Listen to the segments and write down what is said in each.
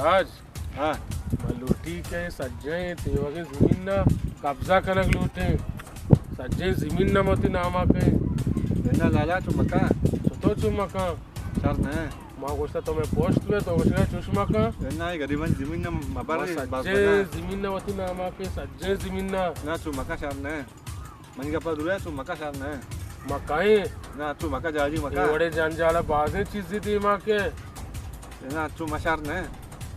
آج؟ ہاں۔ ما لوٹی کہ سجہیں تیوگیں زمین نا قبضہ کنگ لوٹیں۔ سجہیں زمین نا وتی ناما کئیں۔ نہ لالا، چو مکن۔ چتو چو مکن؟ شر نہ۔ ما گوشتا تو مئے پشت بے، تو گوشگا چوش مکن۔ نہ، اے غریبانی زمین نا مبر، ما سجہیں زمین نا وتی ناما کئیں، سجہیں زمین نا۔ نہ، چو مکن، شر نہ۔ منی گپا دور ئے، چو مکن، شر نہ۔ مکن۔ نہ، چو مکن، جاجی مکن۔ اے وڑیں جنجال ءَ بازیں چیزے دیما کئے۔ نہ، چو مشار نہ۔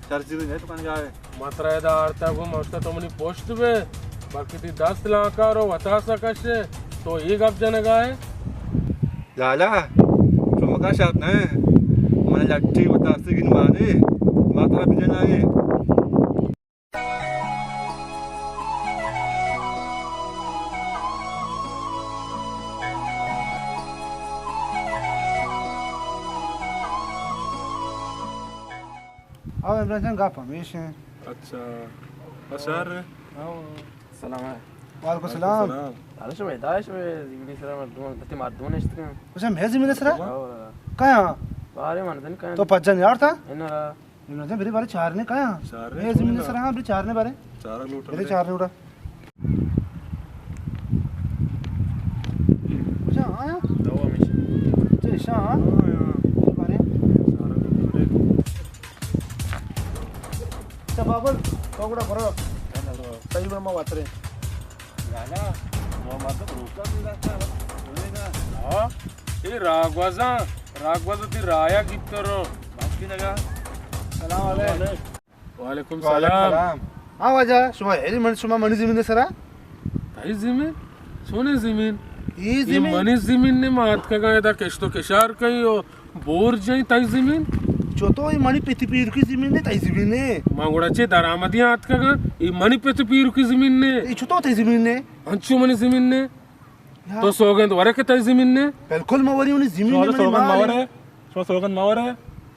شر چیزے نہ تو کنگا ئے۔ ما ترا ادا آرتا گوں، ما گوشتا تو منی پشت بے، بلکہ تئی دست لانکا رو وتاسا کشے، تو اے گپ جنگا ئے۔ لالا، چو مکن، شر نہ۔ من لٹی وتاسے گن مانے، ما ترا بجنائے۔ او عمران جان، گپ ہمیش ایں۔ اچھا۔ بشار۔ او۔ سلام علیکم۔ وعلیکم السلام۔ سلام۔ حالا شما ادا، شما زمین سرا مردم، بتی مردم نشتگن۔ اچھا، مئے زمین سرا؟ او۔ کیا؟ بارے من دن کیا؟ تو پجا نیارتا؟ انرا۔ انو جان، برے بارے چارنے کیا؟ چارنے اے زمین سرا، ہاں، برے چارنے بارے۔ چارگ لوٹا برے۔ چارنے لوٹا۔ اچھا، آیا؟ دوا ہمیشہ۔ اچھا، ایشاں، ہاں؟ ہاں، ہاں۔ برے بارے۔ چارگ لوٹا برے۔ اچھا، بابل، تو گڑا برو۔ تئی گڑا ما واترے۔ لالا، ما مردم روکا پیدا کن، بولے نا۔ ہاں، اے راگوازاں، راگوازاں تئی رایا گیپتر رو۔ بس کی لگا۔ سلام علیکم۔ وعلیکم وعلیکم سلام۔ سلام۔ ہاں واجہ، شما ہیری من، شما منی زمین سرا؟ تئی زمین؟ چونیں زمین؟ اے اے زمین؟ منی زمین نے، ما اتکگاں ادا کشت و کشار کئی و بور جائیں تئی زمین؟ چو تو اے منی پتی پیرکی زمین نے، تئی زمین نے۔ ما گڑا چے درآمدی آتکگاں؟ اے منی پتی پیرکی زمین نے۔ اے چو تو تئی زمین نے؟ انچو منی زمین نے؟ یا۔ تو سوگند ورے کہ تئی زمین نے؟ بالکل ما وری منی زمین نے، شما منی سوگند مال ما نے۔ ورے، شما سوگند ما ورے،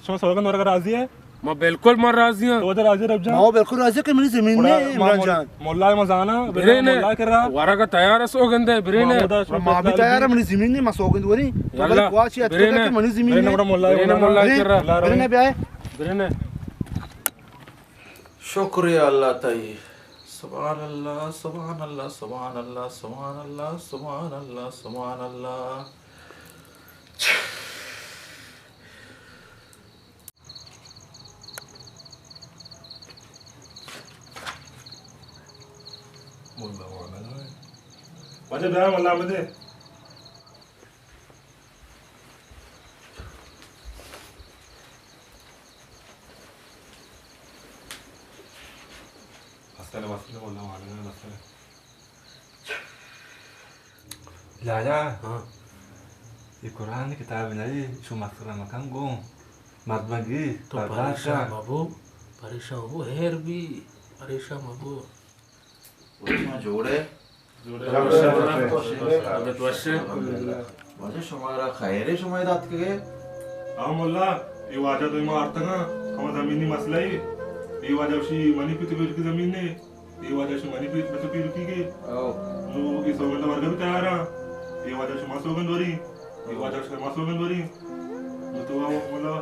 شما سوگند ورگا راضی ہے؟ ما بالکل ما راضی ہاں۔ تو وجہ راضی رب جان؟ ما بالکل راضی کہ منی زمین نے، گڑا ما عمران مول-، جان۔ مولا ما زانا، برے نے۔ مولا کرا۔ ورگا تیار ہے سوگند ہے، برے نے۔ ما ما بھی تیار ہے، منی زمین نے، ما سوگند وری۔ تو یلا، بلے گواچی برے نے۔ کہ منی زمین برے نے۔ نے، گڑا مولا برے نے، کرا۔ مولا برے، کرا۔ برے نے بیائے۔ برے نے۔ شکر یا اللہ تئی۔ سبحان اللہ، سبحان اللہ، سبحان اللہ، سبحان اللہ، سبحان اللہ، سبحان اللہ۔ واجہ بیا، مولا مدے۔ مستر، مستر، مولا مدے، مستر۔ لالا، ہاں۔ اے قرآن کتاب نہ اے، شو مسخرہ مکن گوں۔ مردمگی تو برباد پریشان کن۔ مبو، پریشان مبو، ہیر بی، پریشان مبو۔ شما جوڑے؟ جوڑے۔ جوڑے۔ واجہ شمارا خیرے، شما ادا اتکگے؟ ہاں مولا، اے واجہ دوئیں ما آرتگاں، ہما زمینی مسئلہ اے۔ اے واجہ وشی منی پت پیرکی زمین نے۔ اے واجہ شما نی پت، پت پیرکی کے۔ او۔ نو اے سوگند ورگا بھی تیار ہاں۔ اے واجہ شما سوگند وری۔ اے واجہ شما سوگند وری۔ نو تو آو مولا۔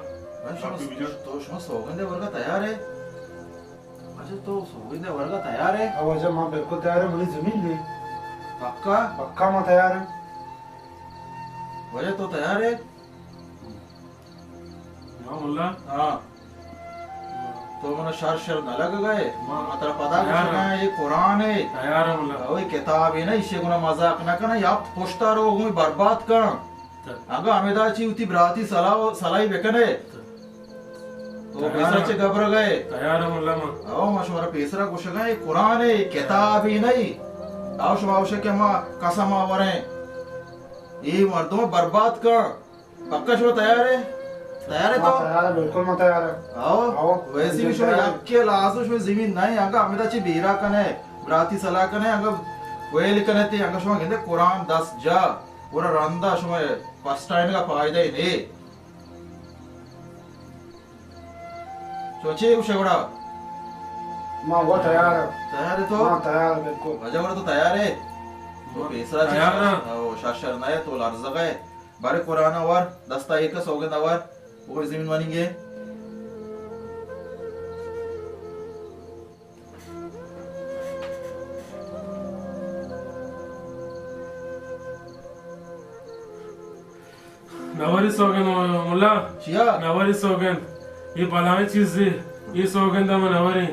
بھائی شما، آپ کے بیجا۔ تو شما سوگند ورگا تیار ہے؟ اچھا، تو سوگند ورگا تیار ہے؟ او واجہ ما بالکل تیار ہے، منی زمین نے۔ پکا؟ پکا ما تیار ہے۔ واجہ تو تیار ہے؟ ہاں مولا۔ ہاں۔ تو منا شر شر نہ لگ گئے۔ ما ترا پدا گوشگا، اے قرآن ہے۔ تیار ہے مولا۔ او اے کتاب ہے نا، ایشی گنا مذاق نہ کنا، یا پشتا رو گوی برباد کن۔ اگا ہمیدا چی وتی براتی صلاح، صلاحی بکنے۔ تو پیسرا چے گبر گئے؟ تیار ہے مولا ما۔ او ما شمارا پیسرا گوشگا، اے قرآن ہے، کتاب ہی نہیں۔ او شما گوشے کہ ما قسم آوریں۔ اے مردم برباد کن۔ پکا شما تیار ہے؟ تیار ہے تو؟ ما تیار ہے، بالکل ما تیار ہے۔ آؤ۔ آؤ۔ ویسی بھی شما یک کے لازم شما زمین نہیں، انگا ہمیدا چی بیرا کنے، براتی صلاح کنے، انگا ویل کنے تی، انگا شما گندے قرآن دست جا، پورا رندا شما پسٹائنگا فائدہ ہی نہیں۔ چوچی گوشے گڑا؟ ما وہ تیار ہے۔ تیار ہے تو؟ ہاں، تیار ہے، بالکل۔ واجہ گڑا تو تیار ہے؟ تو پیسرا چی تیار ہے۔ او، شر شر نہ ہے، تو لرزگا ہے۔ بارے قرآن آوار، دستا ایک سوگند آوار، وہ زمین وانیں گے۔ نوری سوگند ملا۔ چیا؟ نوری سوگند۔ اے بلائیں چیزے، اے سوگند من نوریں۔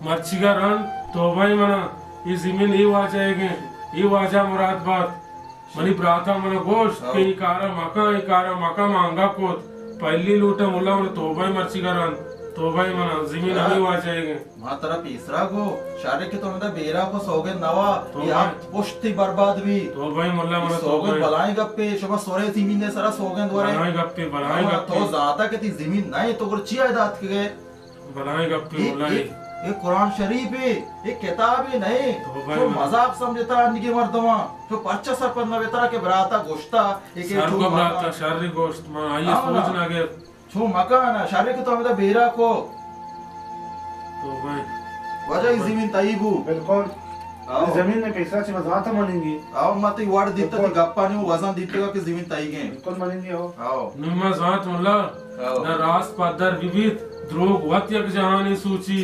مرچیگا رند توبہ منا، اے زمین اے واجہ ئیگیں، اے واجہ مراد بات۔ منی براتا منا گوشت کہ اے کارا مکن، اے کارا مکن، ما انگا کت۔ پہلی لوٹا ملا من توبہ مرچیگا رند، توبہ منا، زمین ہمے واجہ ئیگیں۔ ما ترا پیسرا گو، شرے کہ تو ہمدا بیرا کو سوگند نوا، تو اے بھائی۔ ہفت پشتی برباد بی۔ تو بھائی ملا اے منا تو سوگند بھائی۔ بلائیں گپے، شما سورے زمین سرا سوگند ورے۔ بلائیں گپے، بلائیں ہاں، گپے۔ تو زانتا کہ تی زمین نہ ایں، تو گر چیا دات کے گئے؟ بلائیں گپے اے، ملا اے، اے۔ اے قرآن شریف اے، اے کتابے نہ ایں۔ تو بھائی تو منا۔ مذاق سمجھتا انگے مردماں۔ تو پرچا سرپد نہ بیترا کہ براتا گوشتا، اے کہ سر تو کو مردم۔ براتا شر گوشت، ما آئی ہاں سوچ نا۔ نہ گئے۔ چون مکن، شرے کہ تو ہمدا بیرا کو۔ تو بھائی۔ واجہ اے زمین تئی بو۔ بالکل۔ آؤ۔ اے زمین نے پیسہ چی مزاتا مننگی۔ آؤ، ما تئی وڑ دیتا، بالکل۔ تئی گپانی وزن دیتا کہ زمین تئیگیں۔ بالکل مننگی، آؤ۔ آؤ۔ نوں ما زانت ملا، آؤ۔ نہ راست پدر ببیت، دروگ وت یک جہانی سوچی۔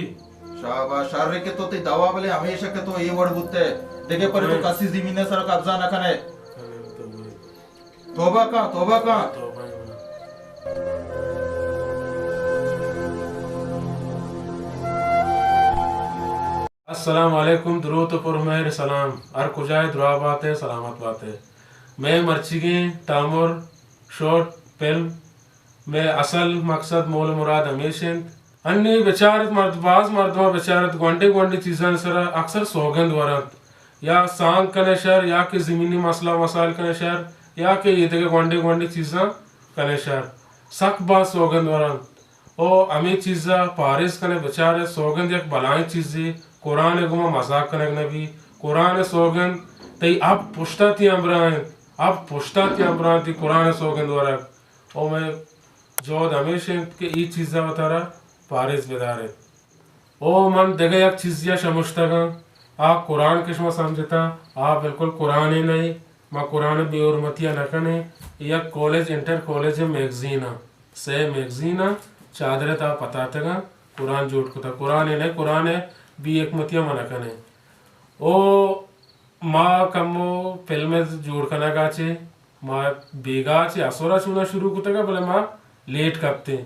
شاباش، شرے کہ تو تئی دوا بلے ہمیشہ کہ تو اے وڑ بوتے۔ دگہ پر تو بھائی۔ کسی زمین سر قبضہ نہ کنے۔ تو بھائی۔ توبہ کن، توبہ کن۔ السلام علیکم، دروت و پر مہر سلام۔ ہر کجائے درا باتے، سلامت باتے۔ مئے مرچیگیں تامر شارٹ فلم، مئے اصل مقصد مول مراد ہمیش انت۔ انی بچارت مرد، باز مردماں بچارت گونڈیں گونڈیں چیزانی سرا اکثر سوگند ورنت یا سانگ کنے شر یا کہ زمینی مسئلہ مسائل کنے شر یا کہ اے دگہ گونڈیں گونڈیں چیزاں کنے شر، سک باز سوگند ورنت۔ او ہمے چیزا پاریز کنے بچارے، سوگند یک بلائیں چیزے، قرآن گوما مذاق کنگ نبی، قرآن سوگند تئی اب پشتا تی امرا انت، اب پشتا تی امرا انت، تی قرآن سوگند ورگ۔ او مئے جہد ہمیش انت کہ اے چیزا وتارا پاریز بداریت۔ او من دگہ یک چیزے ء شمشتگاں، آ قرآن کہ شما سمجھتاں، آ بالکل قرآنے نہ ایں۔ ما قرآن ء بے حرمتی ء نہ کنیں۔ اے یک کالج، انٹر کالج ء میگزین ء، سئے میگزین ء چادر ء تہا پتاتگاں، قرآن جوڑ کتگ۔ قرآنے نہ، قرآن ء بے حکمتی ء ما نہ کنیں۔ او ما کمو فلم ء جوڑ کنگ ء چہ ما بیگاہ چہ اسر ء چوناں شروع کتگ ء، بلے ما لیٹ کپتیں۔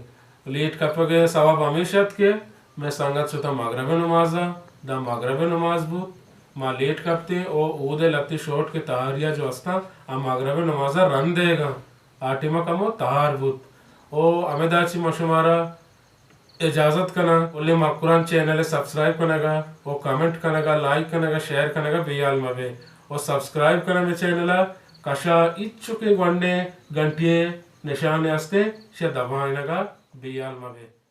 لیٹ کپگ ء سوب ہمیش ات کہ مئے سنگت شتاں مغرب ء نماز ء، داں مغرب ء نماز بوت، ما لیٹ کپتیں او اود ء لہتے شارٹ کہ تہاری ء جو استاں، آ مغرب ء نماز ء رند ئیگاں، آ ٹیم ء کمو تہار بوت۔ او ہمدا چہ ما شمارا اجازت کناں، بلے مکران چینل ء سبسکرائب کنگ ء و کمنٹ کنگ ء، لائک کنگ ء، شیئر کنگ ء بے ہیال مہ بے و سبسکرائب کناں مئے چینل ء، کشا ہچو کہ گونڈیں گھنٹی ء نشانے ہستے، شہ دبائینگ ء بے ہیال مہ بے۔